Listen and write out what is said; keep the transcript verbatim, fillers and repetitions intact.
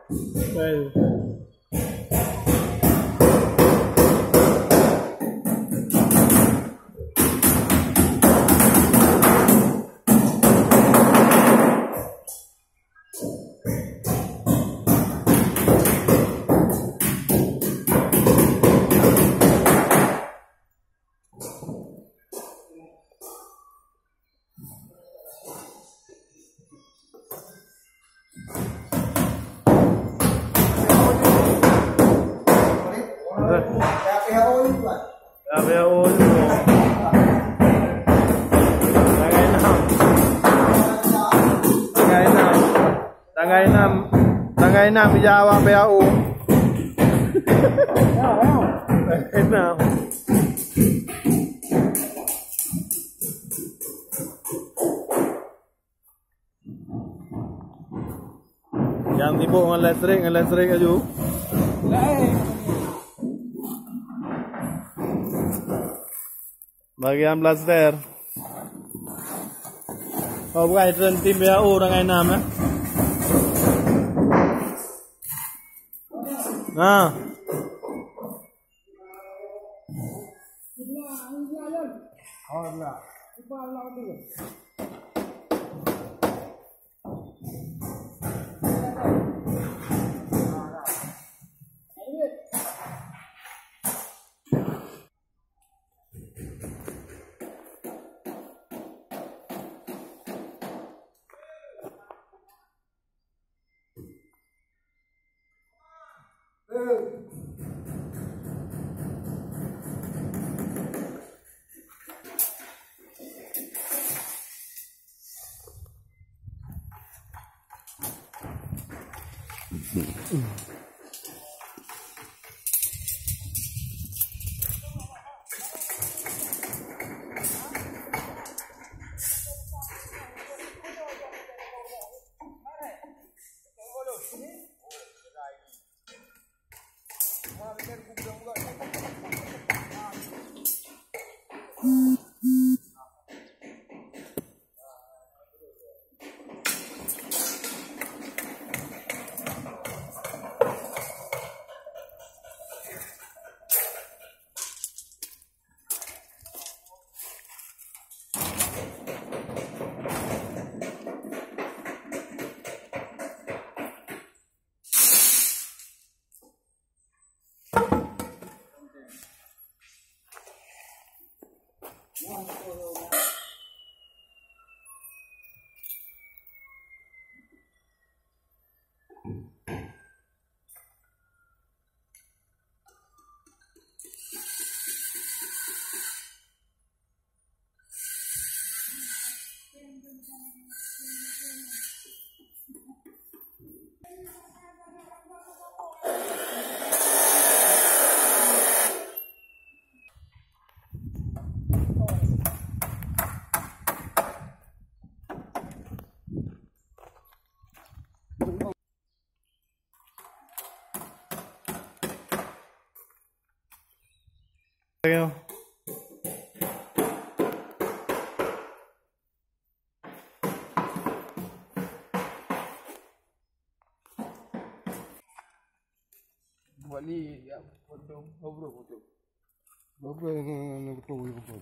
Baik. Tapi oh, tanggai enam. Tanggai enam. Tanggai enam. Tanggai enam ija awak P A U. Tanggai enam. Nyang sibuk ngon listrik, ngon listrik laju. Bagian blaster. Oh, bukan, itu tim B A U orang enam, eh. Nah. Buat ni, ya, potong, ngobrol potong. Ngobrol dengan, dengan betul, betul.